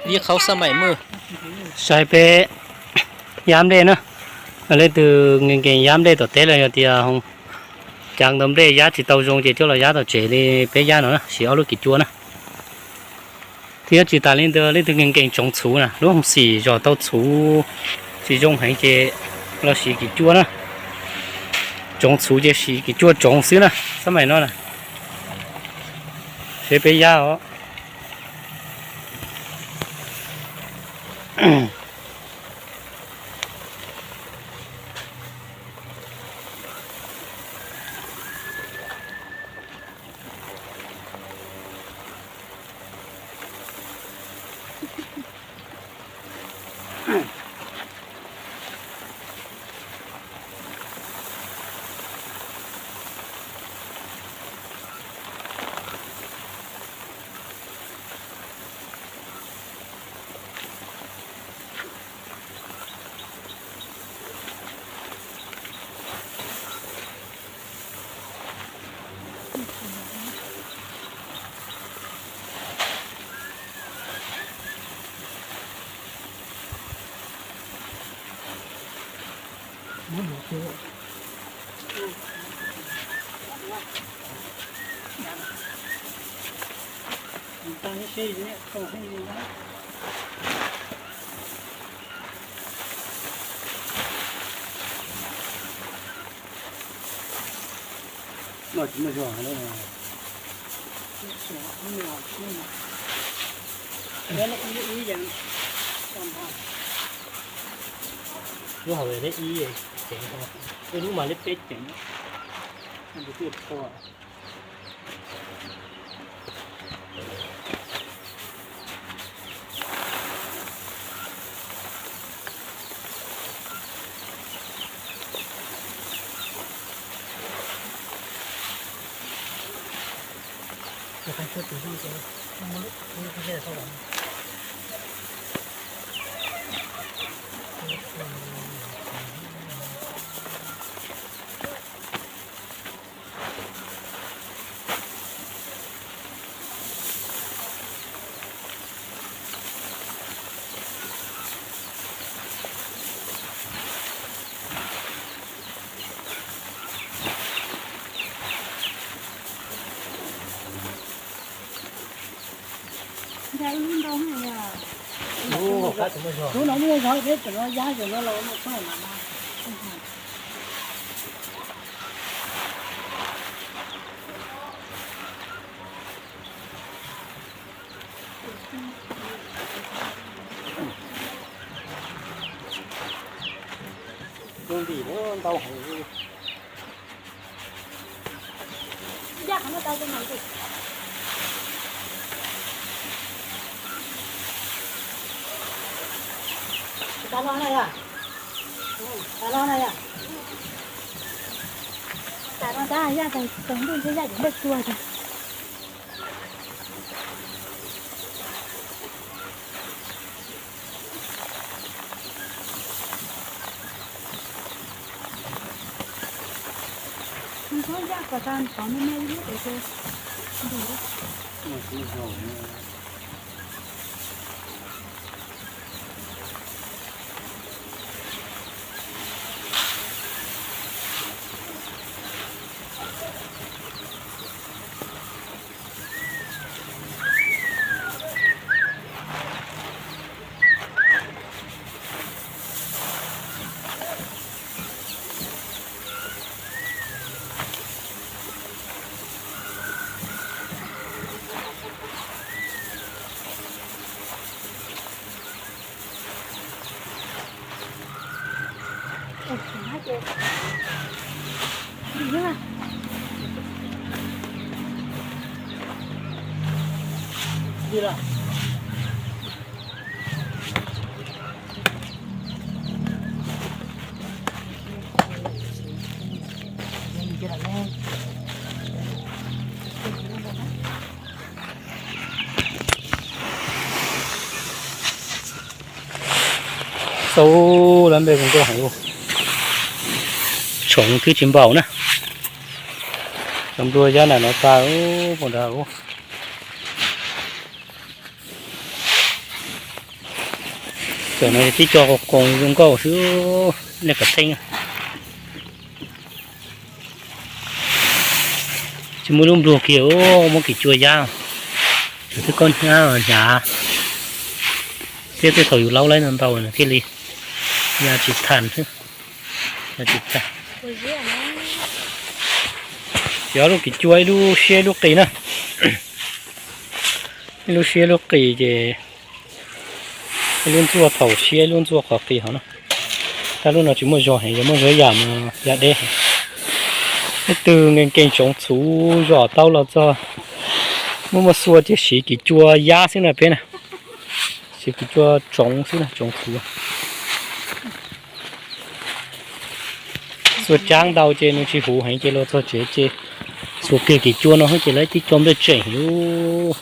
Ib qhaub xab maim muj. Saib peb yab nplej na, leej twg nkees nkees yab nplej tom teb los yog tias cov ntau nplej yab tsis tau zoo ces coj los yab tom tsev li peb yab no na, siv ob lub kim cuab na. Thiab tsis tas li ntawd leej twg nkees nkees tsoov txhuv na, lub hoov xim zog tau txhuv tsis zoo heev ces los siv kim cuab na. Tsoov txhuv ces siv kim cuab tsoov xwb na, xab maim no na. Saib peb yab os. Lub hauv lej ib ceev, lub mas lej peb ceev. Lub no muaj zog, peb cov no yab cov no los muaj txoj no. Tus ntim ntau heev. Tab los na yom, tab los na yom, tab los tab yaj tas tsaus ntuj ntshe yaj yuav npaj tua tas. Nws txhob yaj kom tau tod me me li ces ntu. Tau lawm npe zoo nkauj heev, tshoov twb tsis npaum na. Cov nplua yab nram no tag, puas nrad. Cov no tib co qoos zoo nkauj xwb, nej kom theej. Tsis muaj lub npluag kiag, muab kiv cua ya, cov twb koj hnyav hnyav, thiab tej thaum yus laub laib ntau ntau thiaj li ya tsis tag xwb. Ces ob lub kiv cua ib lub siab ib lub qis na. Ib lub siab ib lub qis ces ib lub ntxuaj thaum siab ib lub ntxuaj qhov qis hov na. Tab lub no tsis muaj zog heev, yog muaj zog ib yam mas ya deb heev. Ib tug nkees nkees tsoov txhuv zom taub los txog, muaj muaj xua ces siv kiv cua yab xwb na peb na. Siv kiv cua tsoov xwb na, tsoov txhuv. Xua caab ntau ces nws tsis huv heev ces los txog tsev ces xuas kiag kiv cua no xwb ces lawv tib co nplej tseem heev.